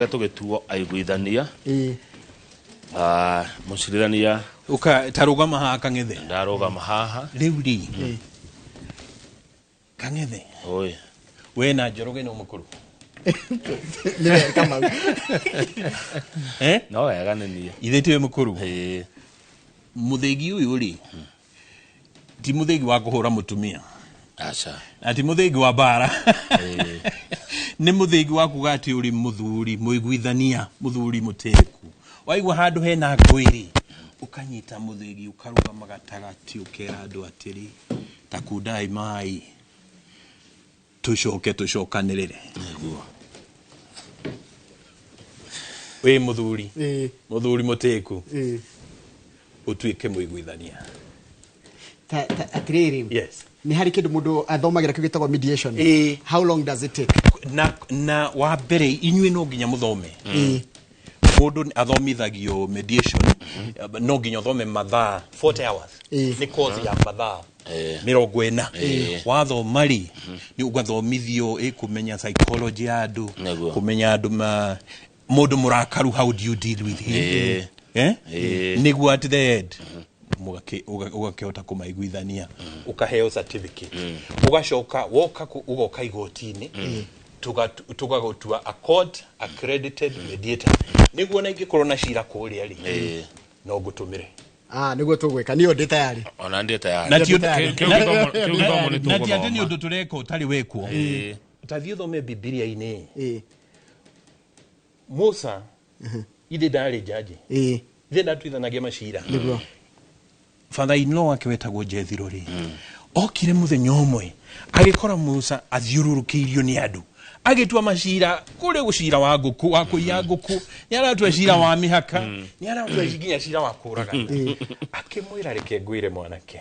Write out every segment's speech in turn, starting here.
Tũgĩtuo aiguithania. Ĩĩ. Ah, mũcirithania. Uka tarũgama haha, Kang'ethe. Ndarũgama haha. Rĩu rĩ, Kang'ethe, Oi. We na Njoroge no mũkũrũ. Nĩ wega, Kamau. Eh? No wega nĩ niĩ. Ithe tiwe mũkũrũ? Ĩĩ. Mũthĩgi ũyũ rĩ, ti mũthĩgi wa kũhũra mũtumia. Aca. Na ti mũthĩgi wa mbara, nĩ mũthĩgi wa kuga atĩ ũrĩ mũthuri mũiguithania, mũthuri mũtĩku. Waigua handũ hena ngũĩ-rĩ, ũkanyita mũthĩgi, ũkarũgama gatagatĩ, ũkera andũ atĩrĩ, ta kundai mai, tũcoke tũcokanĩrĩre. Nĩguo. Wĩ mũthuri, mũthuri mũtĩku, ũtuĩke mũiguithania. Ta atĩrĩrĩ, nĩ harĩ kĩndũ mũndũ athomagĩra kĩu gĩtagwo mediation? Ĩĩ. How long does it take? Na wa mbere, inyuĩ no nginya mũthome. Mũndũ athomithagio mediation, no nginya ũthome mathaa 40 hours. Nĩ course ya mathaa 40. Wathoma rĩ, nĩ ũgathomithio kũmenya psychology ya andũ, kũmenya andũ ma mũndũ mũrakaru, how do you deal with him? Eh? Nĩguo at the end ũgakĩhota kũmaiguithania, ũkaheo certificate, ũgacoka woka ũgoka igoti-inĩ, tũgagũtua a court accredited mediator, nĩguo na ingĩkorwo na cira kũrĩa rĩ, no ngũtũmĩre. Ah, nĩguo tũgwĩka, niĩ ndĩ tayari. Ona ndĩ tayari. Na ti Kĩu kĩu gĩthomo nĩ na ti atĩ nĩ tũgũthoma. ũndũ tũreka ũtarĩ wekwo. Tathiĩ ũthome Bibilia-inĩ. Musa ithe ndarĩ jaji? Ithe ndatuithanagia macira? Nĩguo. Father in law wake wetagwo Jethiro rĩ, okire mũthenya ũmwe agĩkora Musa athiũrũrũkĩirio nĩ andũ agĩtua macira, kũrĩ gũcira wa ngũkũ, wa kũiya ngũkũ, nĩ aratua cira wa mĩhaka, nĩ aratua nginya cira wa kũragana. Akĩmwĩra, "Reke ngwĩre, mwanake,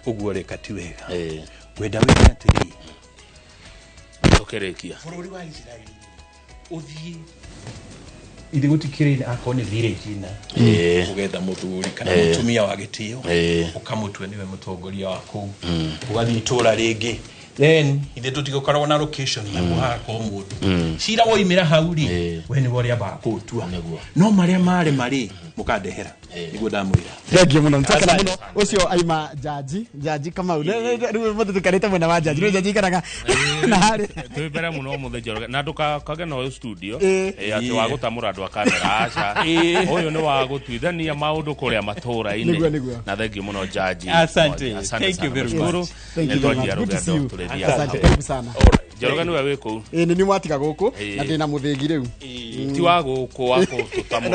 ũguo reka ti wega. Ngwenda wĩke atĩrĩ." Tũkĩrĩkia. Bũrũri wa Isiraeli ũthiĩ ithe gũtikĩrĩ akorwo nĩ village ina, ũgetha mũthuri kana mũtumia wa gĩtĩo, ũkamũtua nĩwe mũtongoria wa kũu. Ũgathiĩ itũra rĩngĩ, then ithe tũtigũkoragwo na location, naguo hagakorwo mũndũ cira woimĩra hau rĩ, we nĩwe ũrĩambaga kũũtua. No marĩa marema rĩ, mũkandehera, nĩguo ndamwĩra. Thengiũ mũno, nĩtwakena mũno. Ũcio aima jaji Kamau. Rĩu mũthitũkanĩte mwena wa jaji, rĩu jaji ikaraga na harĩ Twĩ mbere mũno mũthĩ, Njoroge, na ndũkage na ũyũ studio. Atĩ wa gũtamũra andũ a kamera, aca. Ũyũ nĩ wa gũtuithania maũndũ kũrĩa matũũra-inĩ. Nĩguo. Na thengiũ mũno, jaji. Asante. Asante Thank you sana. very Nashukuru. much. Thank you very Nĩtwanjia much. Good to see rũgendo you. tũrĩthiaga. Asante, karibu sana. Njoroge nĩwe wĩ kũu. Ĩĩ, nĩ niĩ mwatiga gũkũ na ndĩna mũthĩgi rĩu. Ti wa gũkũ wa gũtũtamũra.